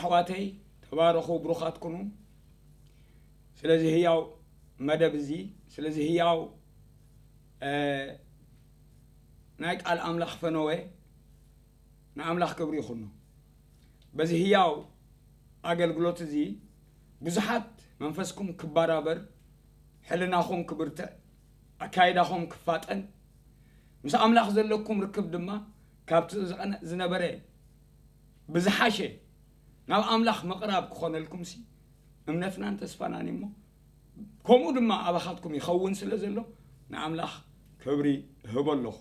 ኣሕዋተይ፣ ተባረኹ፣ ብሩኻት ኩኑ። ስለዚ ህያው መደብ እዚ፣ ስለዚ ህያው፣ እ፣ ናይ ቃል ኣምላኽ ፈነወ፣ ንኣምላኽ ክብሪ ይኹኖ። በዚ ህያው ኣገልግሎት እዚ ብዙሓት መንፈስኩም ክባራበር፣ ሕልናኹም ክብርትዕ፣ ኣካይዳኹም ክፋጠን፣ ምስ ኣምላኽ ዘለኩም ርክብ ድማ ካብቲ ዝቐነ-፣ ዝነበረ ብዝሓሸ ናብ ኣምላኽ ምቕራብ ክኾነልኩምሲ እምነትናን ተስፋናን እሞ፣ ከምኡ ድማ ኣባኻትኩም ይኸውን ስለ ዘሎ ንኣምላኽ ክብሪ እህቦ ኣለኹ።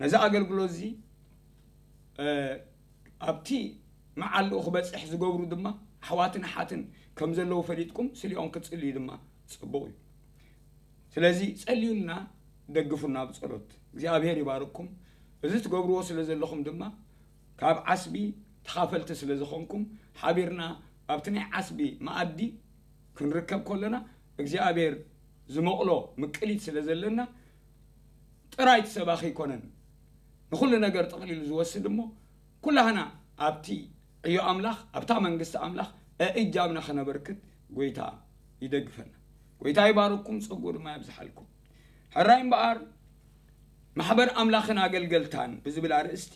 ነዚ ኣገልግሎት እዚ፣ እ፣ ኣብቲ መዓልኡ ክበጽሕ ዝገብሩ ድማ ኣሕዋትን ኣሓትን ከም ዘለዉ ፈሊጥኩም ስሊኦም ክትጽልዩ ድማ ጽቡቕ እዩ። ስለዚ ጸልዩልና፣ ደግፉና ብጸሎት። እግዚኣብሔር ይባርኩም። እዚ ትገብርዎ ስለ ዘለኹም ድማ ካብ ዓስቢ ተኻፈልቲ ስለ ዝኾንኩም ሓቢርና ኣብቲ ናይ ዓስቢ መኣዲ ክንርከብ ከለና እግዚኣብሔር ዝመቕሎ ምቅሊት ስለ ዘለና ጥራይ እቲ ሰባኺ ኣይኮነን ንኹሉ ነገር ጠቕሊሉ ዝወስድ እሞ ኩላህና ኣብቲ ዕዮ ኣምላኽ ኣብታ መንግስቲ ኣምላኽ እእጃምና ከነበርክት ጎይታ ይደግፈና። ጎይታ ይባርኩም፣ ጸጉ ድማ ያብዝሓልኩም። ሕራይ እምበኣር ማሕበር ኣምላኽን ኣገልገልታን ብዝብል ኣርእስቲ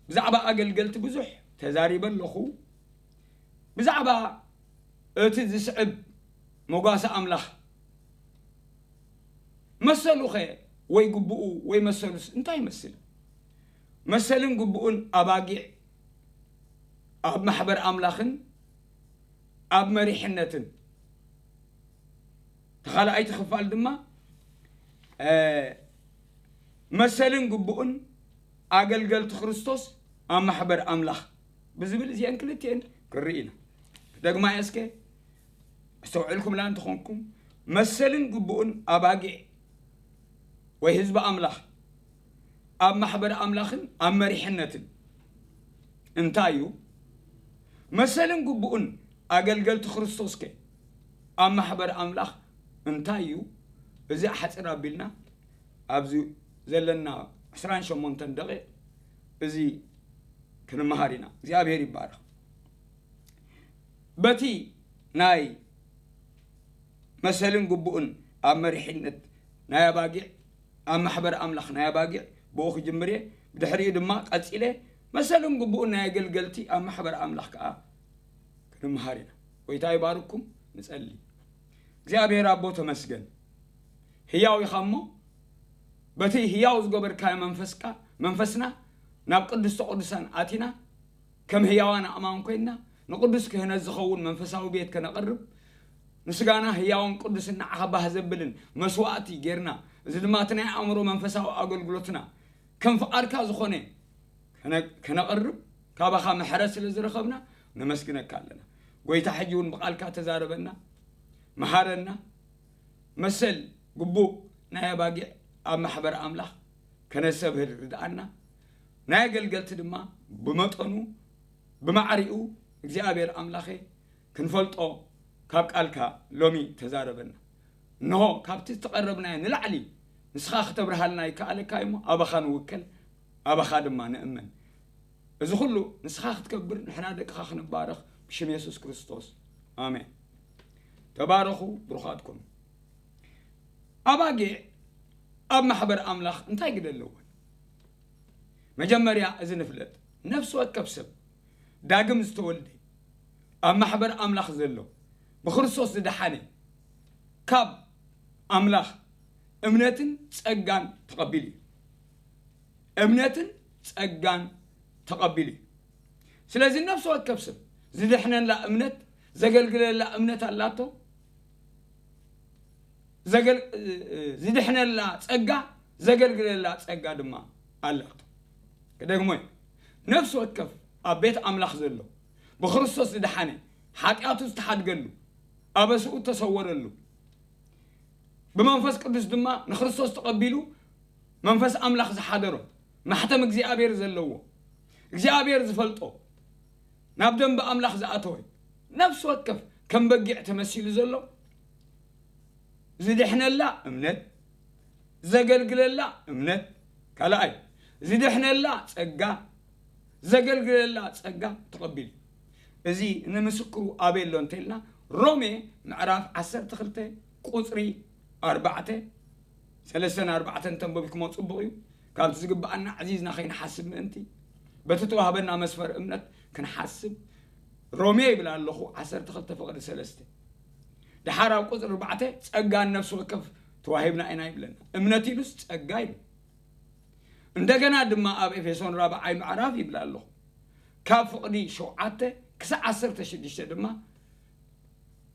ብዛዕባ ኣገልገልቲ ብዙሕ ተዛሪበ ኣለኹ። ብዛዕባ እቲ ዝስዕብ መጓሰ ኣምላኽ መሰሉኸ ወይ ግቡኡ ወይ መሰሉስ እንታይ ይመስል? መሰልን ግቡኡን ኣባጊዕ ኣብ ማሕበር ኣምላኽን ኣብ መሪሕነትን። ተኻልኣይቲ ክፋል ድማ፣ እ፣ መሰልን ግቡኡን ኣገልገልቲ ክርስቶስ ኣብ ማሕበር ኣምላኽ ብዝብል እዚአን ክልቲአን ክርኢ ኢና። ክደግማ እየ እስከ፣ ኣስተውዒልኩምላ እንተኾንኩም፣ መሰልን ግቡኡን ኣባጊዕ ወይ ህዝቢ ኣምላኽ ኣብ ማሕበር ኣምላኽን ኣብ መሪሕነትን እንታይ እዩ? መሰልን ግቡኡን ኣገልገልቲ ክርስቶስከ ኣብ ማሕበር ኣምላኽ እንታይ እዩ? እዚ ሓፂር ኣቢልና ኣብዚ ዘለና ዕስራን ሸሞንተን ደቂቕ እዚ ክንመሃር ኢና። እግዚኣብሔር ይባረኽ። በቲ ናይ መሰልን ግቡእን ኣብ መሪሕነት ናይ ኣባጊዕ፣ ኣብ ማሕበር ኣምላኽ ናይ ኣባጊዕ ብኡ ክጅምር እየ። ብድሕሪኡ ድማ ቀጺለ መሰልን ግቡእን ናይ ኣገልገልቲ ኣብ ማሕበር ኣምላኽ ከኣ ክንምሃር ኢና። ጎይታ ይባርኩም። ንጸሊ። እግዚኣብሔር ኣቦ ተመስገን። ህያው ኢኻ እሞ በቲ ህያው ዝገበርካዮ መንፈስካ፣ መንፈስና ናብ ቅድስተ ቅዱሳን ኣቲና ከም ህያዋን ኣእማን ኮይንና ንቅዱስ ክህነት ዝኸውን መንፈሳዊ ቤት ከነቕርብ ንስጋና ህያውን ቅዱስን ንዓኻ ባህ ዘብልን መስዋእቲ ጌርና፣ እዚ ድማ እቲ ናይ ኣእምሮ መንፈሳዊ ኣገልግሎትና ከም ፍቓድካ ዝኾነ ከነ-፣ ከነቕርብ ካባኻ ምሕረት ስለ ዝረኸብና ነመስግነካ ኣለና። ጎይታ ሕጂ እውን ብቓልካ ተዛረበና፣ መሃረና። መሰል ግቡእ ናይ ኣባጊዕ ኣብ ማሕበር ኣምላኽ ከነሰብህል ርድኣና። ናይ ኣገልገልቲ ድማ ብመጠኑ ብማዕሪኡ እግዚኣብሔር ኣምላኸ ክንፈልጦ ካብ ቃልካ ሎሚ ተዛረበና። እንሆ ካብቲ ዝተቐረብናዮ ንላዕሊ ንስኻ ክተብርሃልና ይከኣለካ እሞ ኣባኻ ንውከል፣ ኣባኻ ድማ ንእመን። እዚ ኩሉ ንስኻ ክትከብር ንሕና ደቅኻ ክንባረኽ ብሽም የሱስ ክርስቶስ ኣሜን። ተባረኹ፣ ብሩኻት ኩኑ። ኣባጊዕ ኣብ ማሕበር ኣምላኽ እንታይ ግደ ኣለወን? መጀመርያ እዚ ንፍለጥ፣ ነፍሲ ወከፍ ሰብ ዳግም ዝተወልደ ኣብ ማሕበር ኣምላኽ ዘሎ ብክርስቶስ ዝደሓነ ካብ ኣምላኽ እምነትን ጸጋን ተቐቢሉ እዩ። እምነትን ጸጋን ተቐቢሉ እዩ። ስለዚ ነፍሲ ወከፍ ሰብ ዝድሕነላ እምነት፣ ዘገልግለላ እምነት ኣላቶ። ዘገል-፣ ዝድሕነላ ጸጋ፣ ዘገልግለላ ጸጋ ድማ ኣላቶ። ክደግሞ እዩ። ነፍሲ ወከፍ ኣብ ቤት ኣምላኽ ዘሎ ብክርስቶስ ዝደሓነ፣ ሓጢኣቱ ዝተሓድገሉ፣ ኣበስኡ ዝተሰወረሉ፣ ብመንፈስ ቅዱስ ድማ ንክርስቶስ ተቐቢሉ መንፈስ ኣምላኽ ዝሓደሮ፣ ማሕተም እግዚኣብሔር ዘለዎ፣ እግዚኣብሔር ዝፈልጦ፣ ናብ ደንበ ኣምላኽ ዝኣተወ፣ ነፍሲ ወከፍ ከም በጊዕ ተመሲሉ ዘሎ ዝድሕነላ እምነት፣ ዘገልግለላ እምነት፣ ካልኣይ ዝድሕነላ ጸጋ፣ ዘገልግለላ ጸጋ ተቐቢሉ። እዚ ንምስክሩ ኣበይ ኣሎ እንተልና፣ ሮሜ ምዕራፍ ዓሰርተ ክልተ ቁጽሪ ኣርባዕተ፣ ሰለስተን ኣርባዕተን ተንበብኩሞ ጽቡቕ እዩ። ካብቲ ዝግብኣና ኣዕዚዝና ከይንሓስብ ምእንቲ፣ በቲ ተዋህበና መስፈር እምነት ክንሓስብ፣ ሮሜ ይብል ኣለኹ፣ ዓሰርተ ክልተ ፍቕዲ ሰለስተ። ደሓር ኣብ ቁጽሪ ኣርባዕተ፣ ጸጋ ንነፍሲ ወከፍ ተዋሂብና ኢና ይብለና። እምነት ኢሉስ ጸጋ ኢሉ። እንደገና ድማ ኣብ ኤፌሶን ራብዓይ ምዕራፍ ይብል ኣለኹ፣ ካብ ፍቕዲ ሸውዓተ ክሳዕ ዓሰርተ ሽዱሽተ ድማ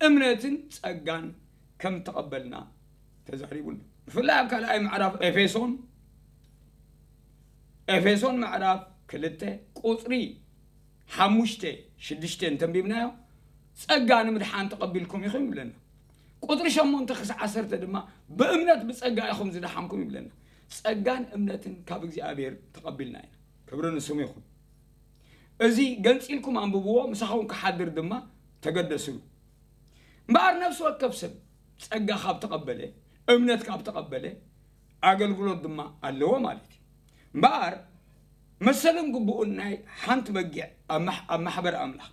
እምነትን ጸጋን ከም ተቐበልና ተዛሪቡና። ብፍላይ ኣብ ካልኣይ ምዕራፍ ኤፌሶን፣ ኤፌሶን ምዕራፍ ክልተ ቁጽሪ ሓሙሽተ ሽዱሽተ እንተንቢብናዮ፣ ጸጋ ንምድሓን ተቐቢልኩም ኢኹም ይብለና። ቁጽሪ ሸሞንተ ክሳዕ ዓሰርተ ድማ ብእምነት ብጸጋ ኢኹም ዝደሓንኩም ይብለና። ጸጋን እምነትን ካብ እግዚኣብሔር ተቐቢልና ኢና። ክብሪ ንስሙ ይኹን። እዚ ገንጺልኩም ኣንብብዎ፣ ምሳኹም ክሓድር ድማ ተገደስሉ። እምበኣር ነፍሲ ወከፍ ሰብ ጸጋ ካብ ተቐበለ፣ እምነት ካብ ተቐበለ፣ ኣገልግሎት ድማ ኣለዎ ማለት እዩ። እምበኣር መሰልን ግቡእን ናይ ሓንቲ በጊዕ ኣብ ማሕ-፣ ኣብ ማሕበር ኣምላኽ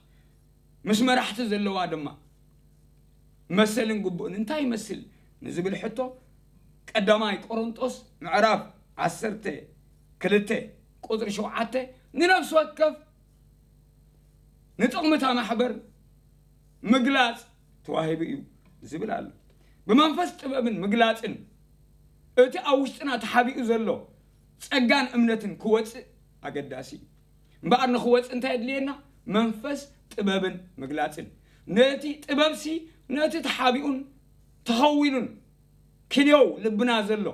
ምስ መራሕቲ ዘለዋ ድማ መሰልን ግቡእን እንታይ ይመስል ንዝብል ሕቶ፣ ቀዳማይ ቆሮንጦስ ምዕራፍ ዓሰርተ ክልተ ቁጽሪ ሸውዓተ፣ ንነፍሲ ወከፍ ንጥቕሚ እታ ማሕበር ምግላጽ ተዋሂቡ እዩ ዝብል ኣሎ። ብመንፈስ ጥበብን ምግላጽን እቲ ኣብ ውሽጥና ተሓቢኡ ዘሎ ጸጋን እምነትን ክወጽእ ኣገዳሲ እዩ። እምበኣር ንኽወጽእ እንታይ የድልየና? መንፈስ ጥበብን ምግላጽን። ነቲ ጥበብሲ ነቲ ተሓቢኡን ተኸዊሉን ክንዮው ልብና ዘሎ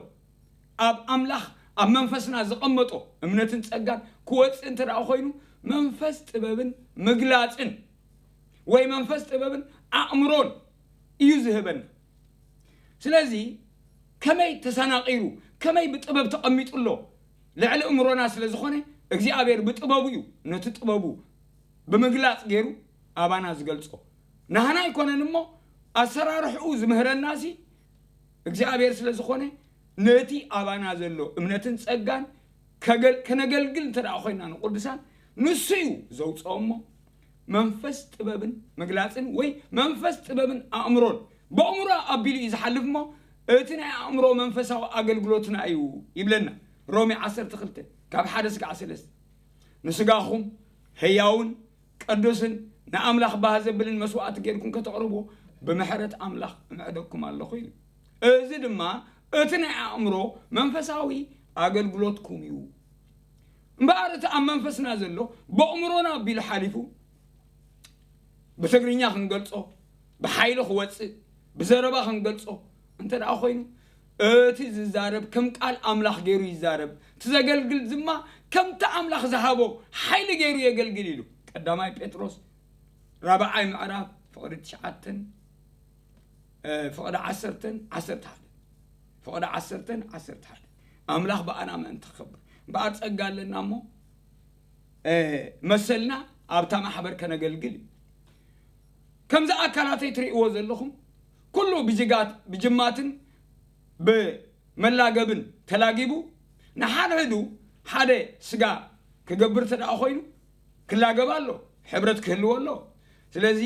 ኣብ ኣምላኽ ኣብ መንፈስና ዘቐመጦ እምነትን ጸጋን ክወጽእ እንተ ደኣ ኮይኑ፣ መንፈስ ጥበብን ምግላጽን ወይ መንፈስ ጥበብን ኣእምሮን እዩ ዝህበና። ስለዚ ከመይ ተሰናቒሩ፣ ከመይ ብጥበብ ተቐሚጡ ኣሎ? ልዕሊ እምሮና ስለ ዝኾነ እግዚኣብሔር ብጥበቡ እዩ ነቲ ጥበቡ ብምግላጽ ገይሩ ኣባና ዝገልጾ። ናህና ኣይኮነን እሞ ኣሰራርሕኡ ዝምህረናሲ እግዚኣብሔር ስለ ዝኾነ ነቲ ኣባና ዘሎ እምነትን ጸጋን ከገል-፣ ከነገልግል እንተ ደኣ ኮይና ንቅዱሳን ንሱ እዩ ዘውፅኦ እሞ መንፈስ ጥበብን ምግላፅን ወይ መንፈስ ጥበብን ኣእምሮን ብኣእምሮ ኣቢሉ እዩ ዝሓልፍ እሞ እቲ ናይ ኣእምሮ መንፈሳዊ ኣገልግሎትና እዩ ይብለና። ሮሜ ዓሰርተ ክልተ ካብ ሓደ ስጋዕ ሰለስተ ንስጋኹም ህያውን ቅዱስን ንኣምላኽ ባህ ዘብልን መስዋእቲ ጌርኩም ከተቕርቦ ብምሕረት ኣምላኽ እምዕደኩም ኣለኹ ኢሉ። እዚ ድማ እቲ ናይ ኣእምሮ መንፈሳዊ ኣገልግሎትኩም እዩ። እምበኣር እቲ ኣብ መንፈስና ዘሎ ብኣእምሮና ኣቢሉ ሓሊፉ ብትግርኛ ክንገልጾ፣ ብሓይሊ ክወጽእ፣ ብዘረባ ክንገልጾ እንተ ደኣ ኮይኑ፣ እቲ ዝዛረብ ከም ቃል ኣምላኽ ገይሩ ይዛረብ፣ እቲ ዘገልግል ድማ ከምቲ ኣምላኽ ዝሃቦ ሓይሊ ገይሩ የገልግል ኢሉ። ቀዳማይ ጴጥሮስ ራብዓይ ምዕራፍ ፍቕዲ ትሽዓተን፣ እ፣ ፍቕዲ ዓሰርተን ዓሰርተ ሓደ። ፍቕዲ ዓሰርተን ዓሰርተ ሓደ። ኣምላኽ ብኣና ምእንቲ ክኸብር። እምበኣር ጸጋ ኣለና እሞ፣ እ፣ መሰልና ኣብታ ማሕበር ከነገልግል እዩ። ከምዚ ኣካላተይ ትርእይዎ ዘለኹም ኩሉ ብጅጋት-፣ ብጅማትን ብመላገብን ተላጊቡ ንሓድሕዱ ሓደ ስጋ ክገብር እንተ ደኣ ኮይኑ ክላገብ ኣሎ፣ ሕብረት ክህልዎ ኣሎ። ስለዚ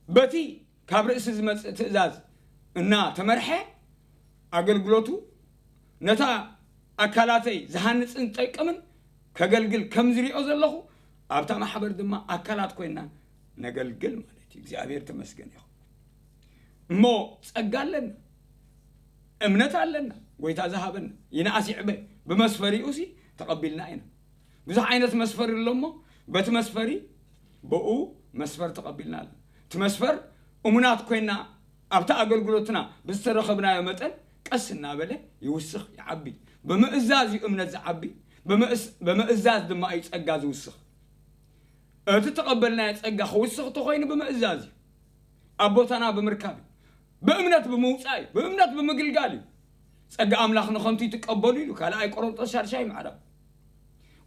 በቲ ካብ ርእሲ ዝመጽእ ትእዛዝ እናተመርሐ ኣገልግሎቱ ነታ ኣካላተይ ዝሃንጽን ዝጠቅምን ከገልግል ከም ዝሪኦ ዘለኹ ኣብታ ማሕበር ድማ ኣካላት ኮይና ነገልግል ማለት እዩ። እግዚኣብሔር ተመስገን ይኹን። እሞ ጸጋ ኣለና፣ እምነት ኣለና፣ ጎይታ ዝሃበና ይንኣስ ይዕበ ብመስፈሪኡ ሲ ተቐቢልና ኢና። ብዙሕ ዓይነት መስፈሪ ኣሎ እሞ በቲ መስፈሪ ብኡ መስፈር ተቐቢልና ኣለና። እቲ መስፈር እሙናት ኮይና ኣብቲ ኣገልግሎትና ብዝተረኸብናዮ መጠን ቀስ እናበለ ይውስኽ ይዓቢ። ብምእዛዝ እዩ እምነት ዝዓቢ፣ ብምእስ-፣ ብምእዛዝ ድማ እዩ ጸጋ ዝውስኽ። እቲ ተቐበልናዮ ጸጋ ክውስኽ ተኾይኑ ብምእዛዝ እዩ። ኣብ ቦታና ብምርካብ እዩ። ብእምነት ብምውጻእ እዩ። ብእምነት ብምግልጋል እዩ። ጸጋ ኣምላኽ ንኸንቱ ይትቀበሉ ኢሉ ካልኣይ ቆሮንጦስ ሻድሻይ ምዕራፍ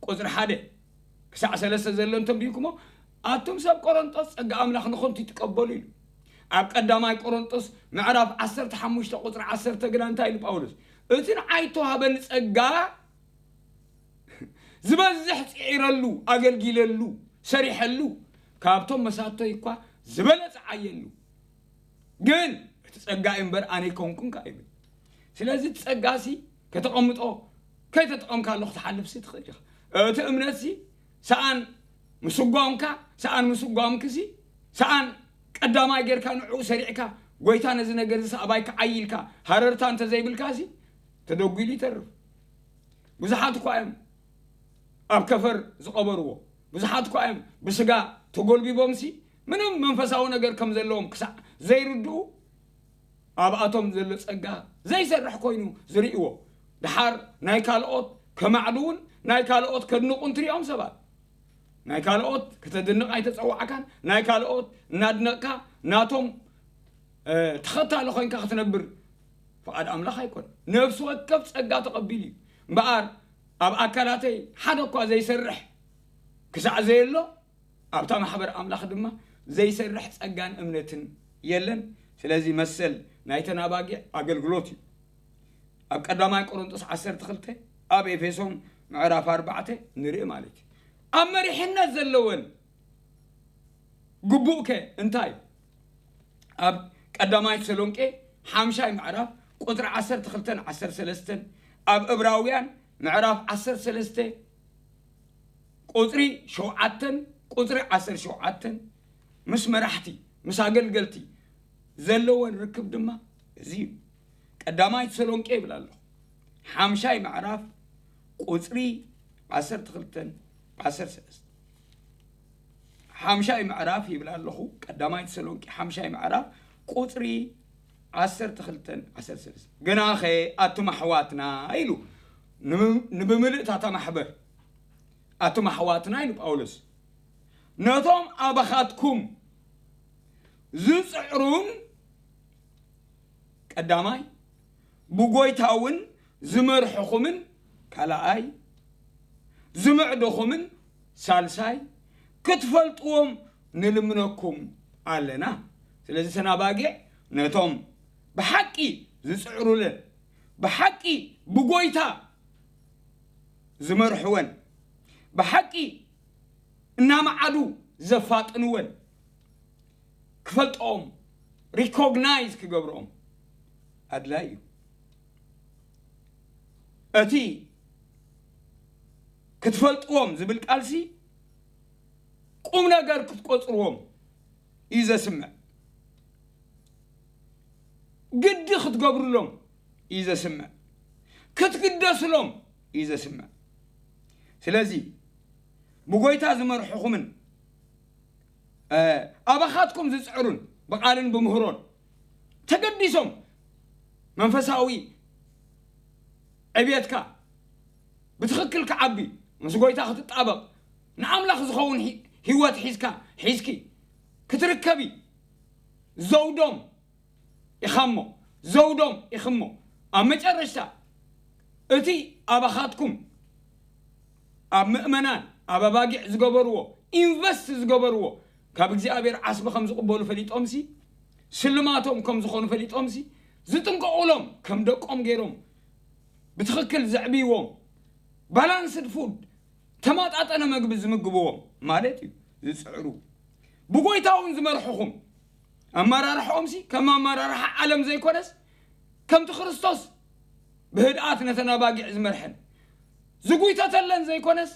ቁጽሪ ሓደ ክሳዕ ሰለስተ ዘሎ እንተንቢብኩሞ፣ ኣቱም ሰብ ቆሮንጦስ ጸጋ ኣምላኽ ንኸንቱ ይትቀበሉ ኢሉ። ኣብ ቀዳማይ ቆሮንጦስ ምዕራፍ ዓሰርተ ሓሙሽተ ቁጽሪ ዓሰርተ ግና እንታይ ኢሉ ጳውሎስ? እቲ ንዓይ እተዋህበኒ ጸጋ ዝበዝሕ ጽዒረሉ፣ ኣገልጊለሉ፣ ሰሪሐሉ፣ ካብቶም መሳቶይ እኳ ዝበለጸ ዓየሉ። ግን እቲ ጸጋ እምበር ኣነ ኣይኮንኩን ከኣ ይብል። ስለዚ እቲ ጸጋሲ ከተቐምጦ፣ ከይተጠቐምካሉ ክትሓልፍሲ ትኽእል ኢኻ። እቲ እምነትሲ ሰኣን ምስጓምካ፣ ሰኣን ምስጓምክሲ፣ ሰኣን ቀዳማይ ጌርካ ንዕኡ ሰሪዕካ፣ ጎይታ ነዚ ነገር እዚ ኣባይ ክዓይልካ ሃረርታ እንተዘይብልካሲ ተደጒሉ ይተርፍ። ብዙሓት እኳ እዮም ኣብ ከፈር ዝቐበርዎ፣ ብዙሓት እኳ እዮም ብስጋ ተጎልቢቦምሲ ምንም መንፈሳዊ ነገር ከም ዘለዎም ክሳዕ ዘይርድኡ ኣብኣቶም ዘሎ ጸጋ ዘይሰርሕ ኮይኑ ዝርእይዎ። ደሓር ናይ ካልኦት ከማዕድውን ናይ ካልኦት ከድንቑን ትሪኦም ሰባት። ናይ ካልኦት ከተድንቕ ኣይተጸዋዕካን፣ ናይ ካልኦት እናድነቕካ ናቶም እ፣ ተኸታሊ ኮይንካ ክትነብር ፍቓድ ኣምላኽ ኣይኮነን። ነፍሲ ወከፍ ጸጋ ተቐቢሉ እዩ። እምበኣር ኣብ ኣካላተይ ሓደ እኳ ዘይሰርሕ ክሳዕ ዘየሎ ኣብታ ማሕበር ኣምላኽ ድማ ዘይሰርሕ ጸጋን እምነትን የለን። ስለዚ መሰል ናይተን ኣባጊዕ ኣገልግሎት እዩ። ኣብ ቀዳማይ ቆሮንጦስ ዓሰርተ ክልተ፣ ኣብ ኤፌሶን ምዕራፍ ኣርባዕተ ንርኢ ማለት እዩ። ኣብ መሪሕነት ዘለወን ግቡእከ እንታይ? ኣብ ቀዳማይ ተሰሎንቄ ሓምሻይ ምዕራፍ ቁጽሪ ዓሰርተ ክልተን ዓሰርተ ሰለስተን፣ ኣብ ዕብራውያን ምዕራፍ ዓሰርተ ሰለስተ ቁጽሪ ሸውዓተን ቁጽሪ ዓሰርተ ሸውዓተን፣ ምስ መራሕቲ ምስ ኣገልገልቲ ዘለወን ርክብ ድማ እዚ እዩ። ቀዳማይ ተሰሎንቄ ይብል ኣለኹ፣ ሓምሻይ ምዕራፍ ቁጽሪ ዓሰርተ ክልተን ዓሰርተ ሰለስተን። ሓምሻይ ምዕራፍ ይብል ኣለኹ፣ ቀዳማይ ተሰሎንቄ ሓምሻይ ምዕራፍ ቁጽሪ ዓሰርተ ክልተን ዓሰርተ ሰለስተን። ግናኸ ኣቱም ኣሕዋትና ኢሉ፣ ንብ-፣ ንብምልእታ እታ ማሕበር፣ ኣቱም ኣሕዋትና ኢሉ ጳውሎስ፣ ነቶም ኣባኻትኩም ዝጽዕሩን፣ ቀዳማይ፣ ብጎይታ እውን ዝመርሕኹምን፣ ካልኣይ፣ ዝምዕድኹምን፣ ሳልሳይ፣ ክትፈልጥዎም ንልምነኩም ኣለና። ስለዚ እተን ኣባጊዕ ነቶም ብሓቂ ዝጽዕሩለን፣ ብሓቂ ብጎይታ ዝመርሕወን፣ ብሓቂ እናመዓዱ ዘፋጥንወን ክፈልጦም፣ ሪኮግናይዝ ክገብሮም ኣድላይ እዩ። እቲ ክትፈልጥዎም ዝብል ቃልሲ ቁም ነገር ክትቆጽርዎም እዩ ዘስምዕ። ግዲ ክትገብሩሎም እዩ ዘስምዕ። ክትግደስሎም እዩ ዘስምዕ። ስለዚ ብጎይታ ዝመርሕኹምን፣ እ፣ ኣባኻትኩም ዝጽዕሩን ብቓልን ብምህሮን ተገዲሶም መንፈሳዊ ዕብየትካ ብትኽክል ክዓቢ፣ ምስ ጎይታ ክትጣበቕ፣ ንኣምላኽ ዝኸውን ሂ-፣ ህይወት ሒዝካ፣ ሒዝኪ ክትርከቢ ዘውዶም ኢኻሞ፣ ዘውዶም ኢኽሞ። ኣብ መጨረሽታ እቲ ኣባኻትኩም ኣብ ምእመናን፣ ኣብ ኣባጊዕ ዝገበርዎ፣ ኢንቨስት ዝገበርዎ፣ ካብ እግዚኣብሔር ዓስቢ ከም ዝቕበሉ ፈሊጦምሲ፣ ስልማቶም ከም ዝኾኑ ፈሊጦምሲ፣ ዝጥንቀቑሎም፣ ከም ደቆም ገይሮም ብትኽክል ዘዕብይዎም፣ ባላንስድ ፉድ፣ ተመጣጠነ መግቢ ዝምግብዎም ማለት እዩ፣ ዝጽዕሩ። ብጎይታ እውን ዝመርሕኹም። ኣመራርሕኦምሲ ከም ኣመራርሓ ዓለም ዘይኮነስ፣ ከምቲ ክርስቶስ ብህድኣት ነተን ኣባጊዕ ዝመርሐን ዝጉይተተለን ዘይኮነስ፣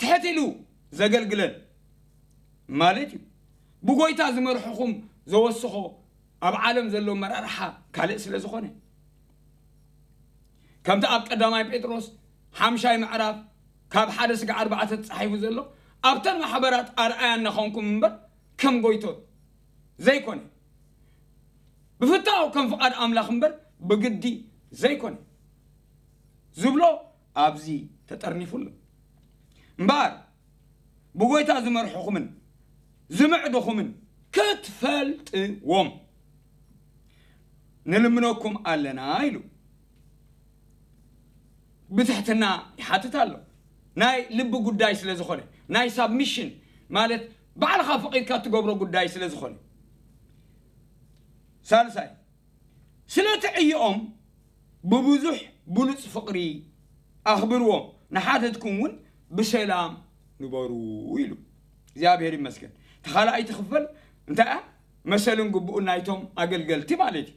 ትሕት ኢሉ ዘገልግለን ማለት እዩ። ብጎይታ ዝመርሕኹም ዘወስኾ ኣብ ዓለም ዘሎ ኣመራርሓ ካልእ ስለ ዝኾነ፣ ከምቲ ኣብ ቀዳማይ ጴጥሮስ ሓምሻይ ምዕራፍ ካብ ሓደ ስጋዕ ኣርባዕተ ተጻሒፉ ዘሎ፣ ኣብተን ማሕበራት ኣርኣያ እናኾንኩም እምበር ከም ጎይቶት ዘይኮነ፣ ብፍታው ከም ፍቓድ ኣምላኽ እምበር ብግዲ ዘይኮነ ዝብሎ ኣብዚ ተጠርኒፉ ኣሎ። እምበኣር ብጎይታ ዝመርሕኹምን ዝምዕድኹምን ክትፈልጥዎም ንልምነኩም ኣለና ኢሉ ብትሕትና ይሓትት ኣሎ። ናይ ልቢ ጉዳይ ስለ ዝኾነ፣ ናይ ሳብሚሽን ማለት ባዕልኻ ፈቒድካ እትገብሮ ጉዳይ ስለ ዝኾነ። ሳልሳይ፣ ስለ ትዕይኦም ብብዙሕ ብሉጽ ፍቕሪ ኣኽብርዎም። ንሓተትኩም እውን ብሰላም ንበሩ ኢሉ። እግዚኣብሔር ይመስገን። እቲ ካልኣይቲ ክፈል እንታይ እያ? መሰልን ግቡእን ናይቶም ኣገልገልቲ ማለት እዩ።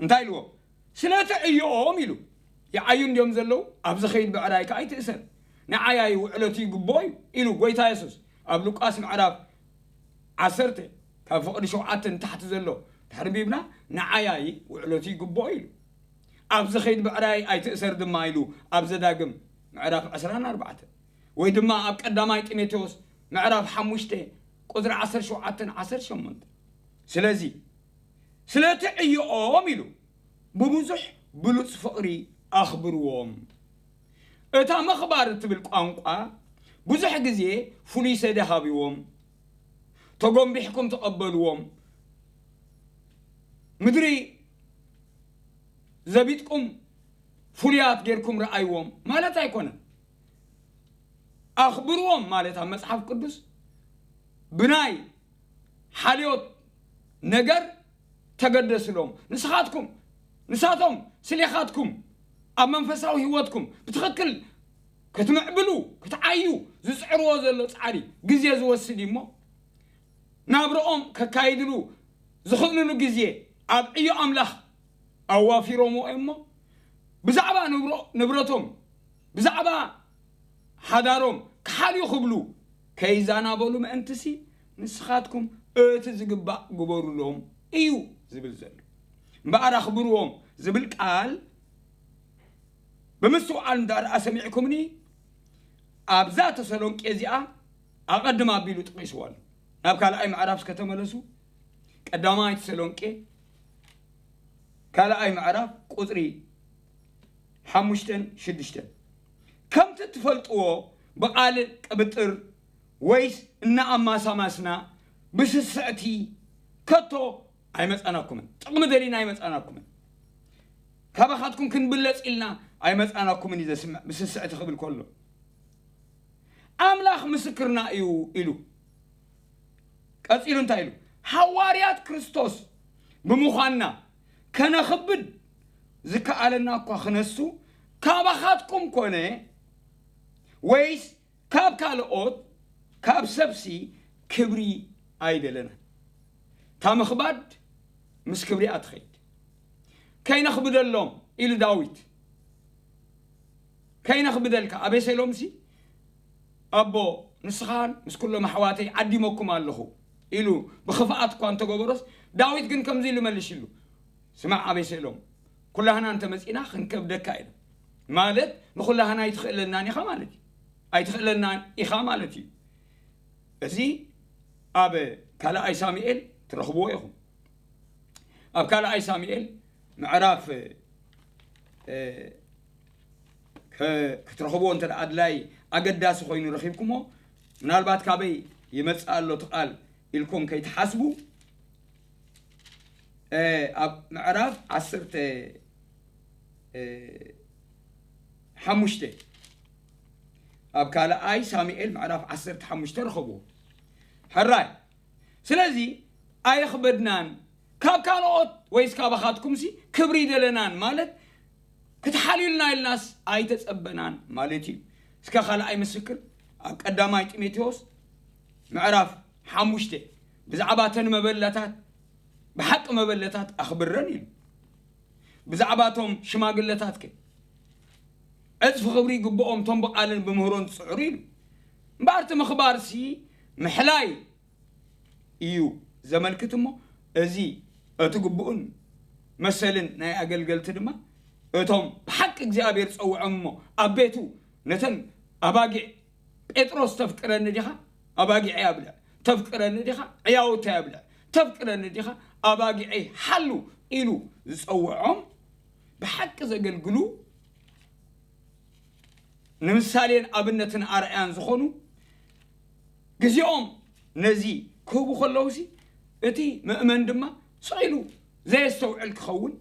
እንታይ ኢልዎም? ስለቲ ዕዮኦም ኢሉ። ይዓዩ እንዲዮም ዘለዉ፣ ኣብዚ ኸይድ ብዕራይ ከዓ ኣይትእሰር፣ ንዓያይ ውዕለቱ ይግብኦ እዩ ኢሉ ጎይታ የሱስ ኣብ ሉቃስ ምዕራፍ ዓሰርተ ካብ ፍቕዲ ሸውዓተ ንታሕቲ ዘሎ ተሕርቢብና፣ ንዓያይ ውዕለቱ ይግብኦ ኢሉ። ኣብዚ ኸይድ ብዕራይ ኣይትእሰር ድማ ኢሉ ኣብ ዘዳግም ምዕራፍ ዕስራን ኣርባዕተን ወይ ድማ ኣብ ቀዳማይ ጢሞቴዎስ ምዕራፍ ሓሙሽተ ቁጽሪ ዓሰርተ ሸውዓተን ዓሰርተ ሸሞንተን። ስለዚ ስለቲ ዕዮኦም ኢሉ ብብዙሕ ብሉጽ ፍቕሪ ኣኽብርዎም። እታ ምኽባር እትብል ቋንቋ ብዙሕ ግዜ ፍሉይ ሰደ ሃብዎም፣ ተጎንቢሕኩም ተቐበልዎም፣ ምድሪ ዘቢጥኩም ፍሉያት ጌርኩም ረኣይዎም ማለት ኣይኮነን። ኣኽብርዎም ማለት ኣብ መጽሓፍ ቅዱስ ብናይ ሓልዮት ነገር ተገደስሎም። ንስኻትኩም ንሳቶም ስሌኻትኩም ኣብ መንፈሳዊ ህይወትኩም ብትኽክል ክትምዕብሉ ክትዓዩ ዝጽዕርዎ ዘሎ ጻዕሪ ግዜ ዝወስድ እዩ እሞ፣ ናብርኦም ከካይድሉ ዝኽእልሉ ግዜ ኣብ ዕዮ ኣምላኽ ኣዋፊሮምዎ እዮም እሞ፣ ብዛዕባ ንብሮ-፣ ንብረቶም፣ ብዛዕባ ሓዳሮም ክሓልዩ ክብሉ ከይዛናበሉ ምእንትሲ፣ ንስኻትኩም እቲ ዝግባእ ግበሩሎም እዩ ዝብል ዘሎ። እምበኣር ኣኽብርዎም ዝብል ቃል ብምስትውዓል እንዳ ደኣ ሰሚዕኩምኒ፣ ኣብዛ ተሰሎንቄ እዚኣ ኣቐድም ኣቢሉ ጠቒስዋ ኣሎ። ናብ ካልኣይ ምዕራፍ እስከ ተመለሱ። ቀዳማይ ተሰሎንቄ ካልኣይ ምዕራፍ ቁጽሪ ሓሙሽተን ሽዱሽተን፣ ከምቲ ትፈልጥዎ ብቓል ቅብጥር ወይስ እናኣማሳማስና ብስስዕቲ ከቶ ኣይመጻናኩምን። ጥቕሚ ደሊና ኣይመጻናኩምን። ካባኻትኩም ክንብለጽ ኢልና ኣይመጻናኩምን እዩ ዘስምዕ፣ ብስስዕቲ ክብል ከሎ። ኣምላኽ ምስክርና እዩ ኢሉ። ቀጺሉ እንታይ ኢሉ? ሃዋርያት ክርስቶስ ብምዃንና ከነኽብድ ዝከኣለና እኳ ክነሱ፣ ካባኻትኩም ኮነ ወይስ ካብ ካልኦት፣ ካብ ሰብሲ ክብሪ ኣይደለናን። እታ ምኽባድ ምስ ክብሪ እያ ትኸይድ። "ከይነኽብደሎም" ኢሉ ዳዊት። "ከይነኽብደልካ ኣቤሴሎምሲ፣ ኣቦ፣ ንስኻን ምስ ኩሎም ኣሕዋተይ ዓዲመኩም ኣለኹ" ኢሉ ብኽፍኣት እኳ እንተገበሮስ፣ ዳዊት ግን ከምዚ ኢሉ መሊሽሉ፣ "ስማዕ ኣቤሴሎም፣ ኩላህና እንተመጺና ክንከብደካ ኢና፣ ማለት ንኹላህና ኣይትኽእለናን ኢኻ ማለት እዩ፣ ኣይትኽእለናን ኢኻ ማለት እዩ።" እዚ ኣብ ካልኣይ ሳሙኤል ትረኽብዎ ኢኹም። ኣብ ካልኣይ ሳሙኤል ምዕራፍ፣ እ፣ ከ-፣ ክትረኽብዎ እንተ ደኣ ኣድላይ ኣገዳሲ ኮይኑ ረኺብኩሞ፣ ምናልባት ካበይ ይመጽእ ኣሎ እቲ ቃል ኢልኩም ከይትሓስቡ፣ እ፣ ኣብ ምዕራፍ ዓሰርተ፣ እ፣ ሓሙሽተ፣ ኣብ ካልኣይ ሳሙኤል ምዕራፍ ዓሰርተ ሓሙሽተ ረኸብዎ። ሕራይ። ስለዚ ኣየኽበድናን፣ ካብ ካልኦት ወይስ ካባኻትኩምሲ ክብሪ ይደለናን፣ ማለት ክትሓልዩልና ኢልናስ ኣይተጸበናን ማለት እዩ። እስከ ካልኣይ ምስክር ኣብ ቀዳማይ ጢሞቴዎስ ምዕራፍ ሓሙሽተ ብዛዕባ እተን መበለታት፣ ብሓቂ መበለታት ኣኽብረን ኢሉ። ብዛዕባ እቶም ሽማግለታት ከ ዕጽፊ ክብሪ ይግብኦም፣ እቶም ብቓልን ብምህሮን ዝጽዕሩ ኢሉ። እምበኣር እቲ ምኽባርሲ ምሕላይ እዩ ዘመልክት እሞ፣ እዚ እቲ ግቡእን መሰልን ናይ ኣገልገልቲ ድማ እቶም ብሓቂ እግዚኣብሔር ዝጸውዖም እሞ ኣብ ቤቱ ነተን ኣባጊዕ ጴጥሮስ ተፍቅረኒ ዲኻ? ኣባጊዐይ ኣብልዕ። ተፍቅረኒ ዲኻ? ዕያውተይ ኣብልዕ። ተፍቅረኒ ዲኻ? ኣባጊዐይ ሓሉ ኢሉ ዝጸውዖም ብሓቂ ዘገልግሉ ንምሳሌን ኣብነትን ኣርኣያን ዝኾኑ ግዜኦም ነዚ ክህቡ ከለውሲ፣ እቲ ምእመን ድማ ስቕ ኢሉ ዘየስተውዕል ክኸውን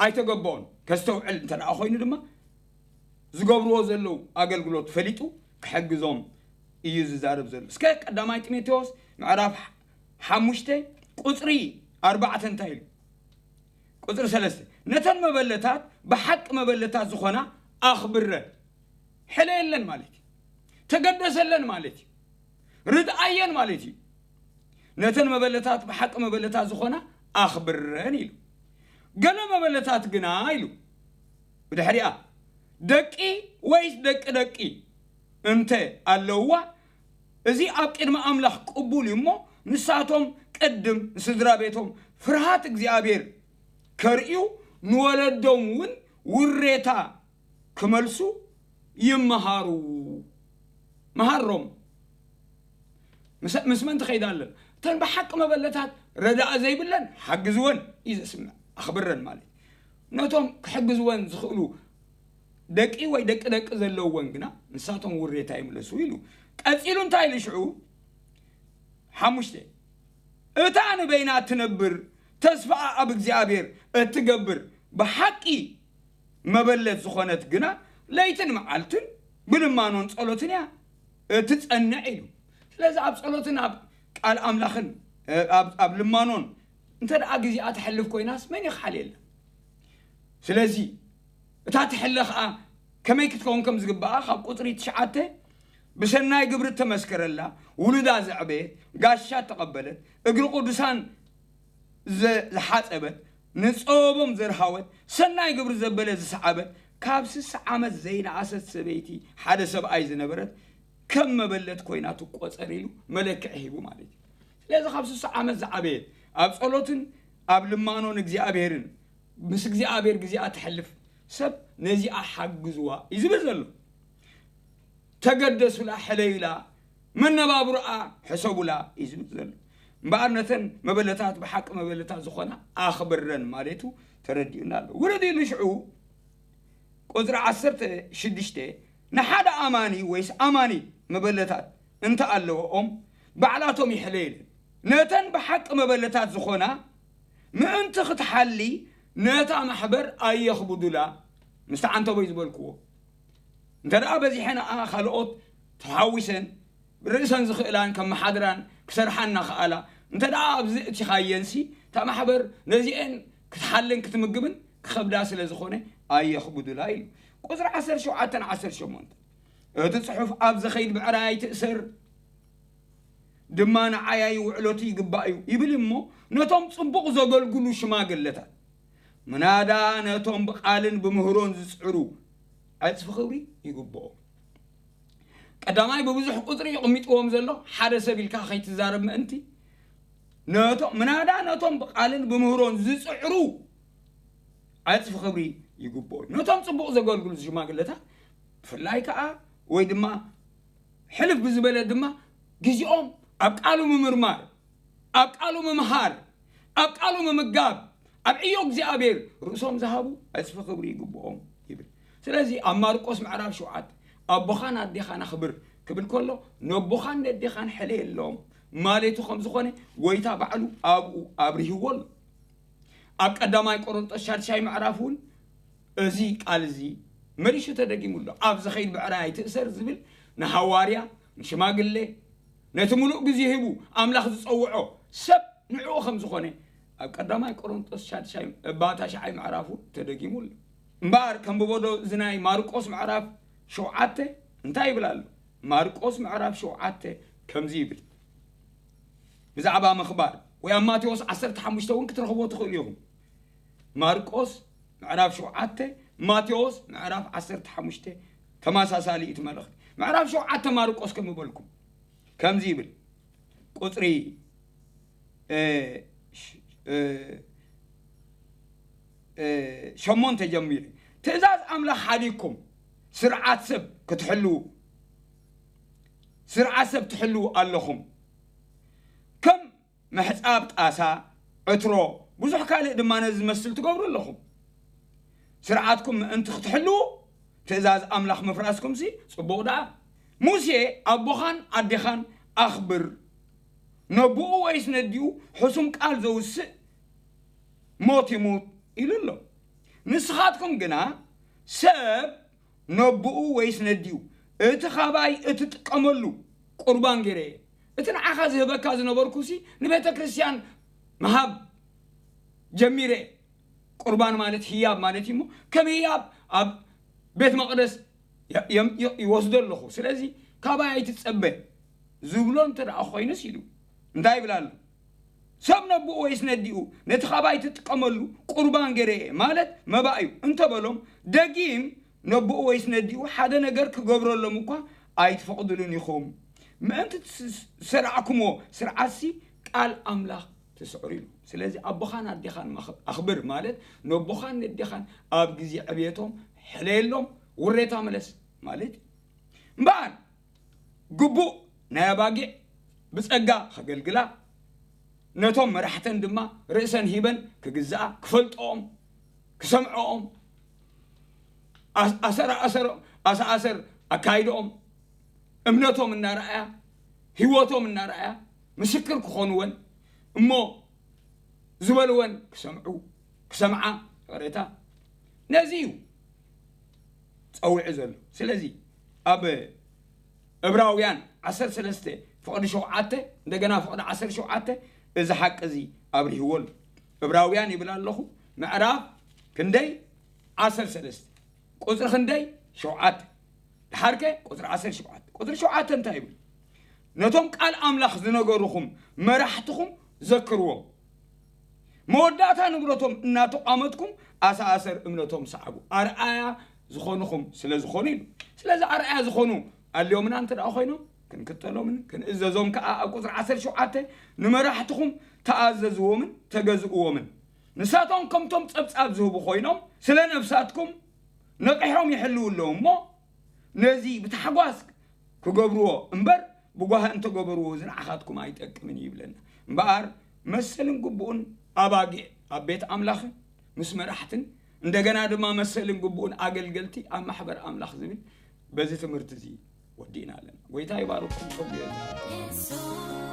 ኣይተገበኦን። ከስተውዕል እንተ ደኣ ኮይኑ ድማ ዝገብርዎ ዘለዉ ኣገልግሎት ፈሊጡ ክሕግዞም እዩ ዝዛረብ ዘሎ። እስከ ቀዳማይ ጢሞቴዎስ ምዕራፍ ሓሙሽተ ቁጽሪ ኣርባዕተ እንታይ ኢሉ? ቁጽሪ ሰለስተ፣ ነተን መበለታት ብሓቂ መበለታት ዝኾና ኣኽብረን፣ ሕለየለን ማለት እዩ። ተገደሰለን ማለት እዩ። ርድኣየን ማለት እዩ። ነተን መበለታት ብሓቂ መበለታት ዝኾና ኣኽብረን ኢሉ። ገለ መበለታት ግና ኢሉ ብድሕሪኣ ደቂ ወይስ ደቂ ደቂ እንተ ኣለውዋ፣ እዚ ኣብ ቅድሚ ኣምላኽ ቅቡል እዩ እሞ፣ ንሳቶም ቅድም ንስድራ ቤቶም ፍርሃት እግዚኣብሔር ከርእዩ፣ ንወለዶም እውን ውሬታ ክመልሱ ይመሃሩ። መሃሮም። ምስ መን ትኸይድ ኣለና? እተን ብሓቂ መበለታት ረዳእ ዘይብለን ሓግዝወን እዩ ዘስምዕ፣ ኣኽብረን ማለት። ነቶም ክሕግዝወን ዝኽእሉ ደቂ ወይ ደቂ ደቂ ዘለውወን ግና ንሳቶም ውሬታ ይምለሱ ኢሉ። ቀጺሉ እንታይ ኢሉ ሽዑ? ሓሙሽተ፣ እታ ንበይና እትነብር ተስፋኣ ኣብ እግዚኣብሔር እትገብር ብሓቂ መበለት ዝኾነት ግና ለይትን መዓልትን ብልማኖን ጸሎትን እያ እትጸንዕ ኢሉ። ስለዚ ኣብ ጸሎትን ኣብ ቃል ኣምላኽን ኣብ ልማኖን እንተ ደኣ ግዜኣ ትሐልፍ ኮይናስ መን ይኽሓል የለን። ስለዚ እታ ትሕለ ኸኣ ከመይ ክትከውን ከም ዝግብኣ ካብ ቁጽሪ ትሽዓተ ብሰናይ ግብሪ እተመስከረላ ውሉዳ ዘዕበየት ጋሻ እተቐበለት እግሪ ቅዱሳን ዝሓጸበት ንጸበቦም ዘርሃወት ሰናይ ግብሪ ዘበለ ዝሰዓበት ካብ ስሳ ዓመት ዘይነኣሰት ሰበይቲ ሓደ ሰብኣይ ዝነበረት ከም መበለት ኮይና ትቆጸር ኢሉ መለክዒ ሂቡ ማለት እዩ። ስለዚ ካብ ስሳ ዓመት ዝዓበየት ኣብ ጸሎትን ኣብ ልማኖን እግዚኣብሔርን ምስ እግዚኣብሔር ግዜኣ ትሕልፍ ሰብ ነዚኣ ሓግዝዋ እዩ ዝብል ዘሎ። ተገደሱላ፣ ሕለዩላ፣ መነባብሮኣ ሕሰቡላ እዩ ዝብል ዘሎ። እምበኣር ነተን መበለታት ብሓቂ መበለታት ዝኾና ኣኽብረን ማለቱ ተረዲኡና ኣሎ። ውረድ ኢሉ ሽዑ ቁጽሪ ዓሰርተ ሽዱሽተ ንሓደ ኣማኒ ወይስ ኣማኒት መበለታት እንተ ኣለወኦም ባዕላቶም ይሕለዩለን። ነተን ብሓቂ መበለታት ዝኾና ምእንቲ ክትሓሊ ነታ ማሕበር ኣየኽብዱላ። ምስቲ ዓንተቦይ ዝበልክዎ እንተ ደኣ በዚሐን ኣ ካልኦት ተሓዊሰን ርእሰን ዝኽእላን ከመሓድራን ክሰርሓ እናኸኣላ እንተ ደኣ ኣብዚ እቲኻየንሲ እታ ማሕበር ነዚአን ክትሓልን ክትምግብን ክኸብዳ ስለ ዝኾነ ኣየኽብዱላ ኢሉ። ቁጽሪ ዓሰርተ ሸውዓተ ዓሰርተ ሸሞንተ እቲ ጽሑፍ ኣብ ዘኸይድ ብዕራይ ኣይትእሰር ድማ ንዓይ ኣይውዕለቱ ይግባእ እዩ ይብል እሞ ነቶም ጽቡቕ ዘገልግሉ ሽማግለታት ምናዳ ነቶም ብቓልን ብምህሮን ዝጽዕሩ ዕጽፊ ክብሪ ይግብኦም። ቀዳማይ ብብዙሕ ቁጽሪ ይቕሚጥዎም ዘሎ ሓደ ሰብ ኢልካ ከይትዛረብ ምእንቲ ነቶም ምናዳ ነቶም ብቓልን ብምህሮን ዝጽዕሩ ዕጽፊ ክብሪ ይግብኦ እዩ። ነቶም ጽቡቕ ዘገልግሉ ሽማግለታት ብፍላይ ከዓ ወይ ድማ ሕልፍ ብዝበለ ድማ ግዜኦም ኣብ ቃሉ ምምርማር ኣብ ቃሉ ምምሃር ኣብ ቃሉ ምምጋብ ኣብ ዕዮ እግዚኣብሔር ርእሶም ዝሃቡ ዕጽፊ ክብሪ ይግብኦም ይብል። ስለዚ ኣብ ማርቆስ ምዕራፍ ሸውዓተ ኣቦኻን ኣዴኻን ኣኽብር ክብል ከሎ ነቦኻን ነዴኻን ሕለየሎም ማለቱ ከም ዝኾነ ጎይታ ባዕሉ ኣብኡ ኣብርሂዎ ኣሎ። ኣብ ቀዳማይ ቆሮንጦስ ሻድሻይ ምዕራፍ እውን እዚ ቃል እዚ መሊሱ ተደጊሙ ኣሎ። ኣብ ዝኸይድ ብዕራይ ኣይትእሰር ዝብል ንሃዋርያ ንሽማግሌ ነቲ ምሉእ ግዜ ሂቡ ኣምላኽ ዝጸውዖ ሰብ ንዕኡ ከም ዝኾነ ኣብ ቀዳማይ ቆሮንጦስ ሻድሻይ እባ ታሽዓይ ምዕራፉ ተደጊሙ ኣሎ። እምበኣር ከም ብቦዶ እዚ ናይ ማርቆስ ምዕራፍ ሸውዓተ እንታይ ይብል ኣሎ? ማርቆስ ምዕራፍ ሸውዓተ ከምዚ ይብል ብዛዕባ ምኽባር ወይ ኣብ ማቴዎስ ዓሰርተ ሓሙሽተ እውን ክትረኽቦ ትኽእሉ ኢኹም። ማርቆስ ምዕራፍ ሸውዓተ ማቴዎስ ምዕራፍ ዓሰርተ ሓሙሽተ ተመሳሳሊ እቲ መልእኽቲ። ምዕራፍ ሸውዓተ ማርቆስ ከም በልኩም ከምዚ ይብል ቁፅሪ ሸሞንተ ጀሚሩ ትእዛዝ ኣምላኽ ሓዲግኩም ስርዓት ሰብ ክትሕልዉ ስርዓት ሰብ ትሕልዉ ኣለኹም ከም ምሕጻብ ጣሳ ዕትሮ ብዙሕ ካልእ ድማ ነዚ ዝመስል ትገብሩ ኣለኹም። ስርዓትኩም ምእንቲ ክትሕልዉ ትእዛዝ ኣምላኽ ምፍራስኩምሲ ጽቡቕ ደኣ። ሙሴ ኣቦኻን ኣዴኻን ኣኽብር፣ ነቦኡ ወይስ ነዲኡ ሕሱም ቃል ዘውስእ ሞት ይሙት ኢሉ ኣሎ። ንስኻትኩም ግና ሰብ ነቦኡ ወይስ ነዲኡ እቲ ኻባይ እትጥቀመሉ ቁርባን ገይረ እየ። እቲ ንዓኻ ዝህበካ ዝነበርኩሲ ንቤተ ክርስቲያን ምሃብ ጀሚረ እየ። ቁርባን ማለት ህያብ ማለት እዩ እሞ ከም ህያብ ኣብ ቤት መቕደስ የ- የም- የ- ይወስዶ ኣለኹ፣ ስለዚ ካባይ ኣይትጸበ ዝብሎ እንተ ደኣ ኮይኑስ ኢሉ እንታይ ይብል ኣሎ? ሰብ ነብኡ ወይስ ነዲኡ ነቲ ካባይ ትጥቀመሉ ቁርባን ገይረ እየ፣ ማለት መባእ እዩ እንተበሎም፣ ደጊም ነብኡ ወይስ ነዲኡ ሓደ ነገር ክገብረሎም እኳ ኣይትፈቕድሉን ኢኹም። ምእንቲ ትስ- ዝሰራዕኩምዎ ስርዓትሲ ቃል ኣምላኽ ትስዕሩ ኢሉ። ስለዚ ኣቦኻን ኣዴኻን ማኽ- ኣኽብር ማለት ነቦኻን ነዴኻን ኣብ ግዜ ዕብየቶም ሕለየሎም፣ ውሬታ ምለስ ማለት እዩ። እምበኣር ግቡእ ናይ ኣባጊዕ ብጸጋ ከገልግላ፣ ነቶም መራሕተን ድማ ርእሰን ሂበን ክግዝኣ፣ ክፈልጥኦም፣ ክሰምዕኦም፣ ኣስ- ኣሰር ኣሰር ኣሰኣሰር ኣካይድኦም እምነቶም እናረኣያ፣ ህይወቶም እናረኣያ ምስክር ክኾንወን እሞ ዝበልወን ክሰምዑ ክሰምዓ ይቕሬታ ነዚ እዩ ጸዊዑ ዘሎ። ስለዚ ኣብ እብራውያን ዓሰርተ ሰለስተ ፍቕዲ ሸውዓተ እንደገና ፍቕዲ ዓሰርተ ሸውዓተ እዚ ሓቂ እዚ ኣብሪህዎ ኣሎ። እብራውያን ይብል ኣለኹ ምዕራፍ ክንደይ ዓሰርተ ሰለስተ ቁጽሪ ክንደይ ሸውዓተ ድሓርከ ቁጽሪ ዓሰርተ ሸውዓተ ቁጽሪ ሸውዓተ እንታይ ይብል? ነቶም ቃል ኣምላኽ ዝነገሩኹም መራሕትኹም ዘክርዎም። መወዳእታ ንብረቶም እናተቋመጥኩም ኣሰኣሰር እምነቶም ሰዓቡ። ኣርኣያ ዝኾንኹም ስለ ዝኾኑ ኢሉ። ስለዚ ኣርኣያ ዝኾኑ ኣልዮምና እንተ ደኣ ኮይኖም ክንክተሎምን ክንእዘዞም ከኣ ኣብ ቁጽሪ ዓሰርተ ሸውዓተ ንመራሕትኹም ተኣዘዝዎምን ተገዝእዎምን። ንሳቶም ከምቶም ጸብጻብ ዝህቡ ኮይኖም ስለ ነፍሳትኩም ነቒሖም ይሕልው ኣለዉ እሞ ነዚ ብታሕጓስ ክገብርዎ እምበር ብጓሂ እንተገበርዎ እዚ ንዓኻትኩም ኣይጠቅምን እዩ ይብለና። እምበኣር መሰልን ግቡእን ኣባጊዕ ኣብ ቤት ኣምላኽን ምስ መራሕትን እንደገና ድማ መሰልን ግቡእን ኣገልገልቲ ኣብ ማሕበር ኣምላኽ ዝብል በዚ ትምህርቲ እዚ ወዲእና ኣለና። ጎይታ ይባርኩም። ጸጉ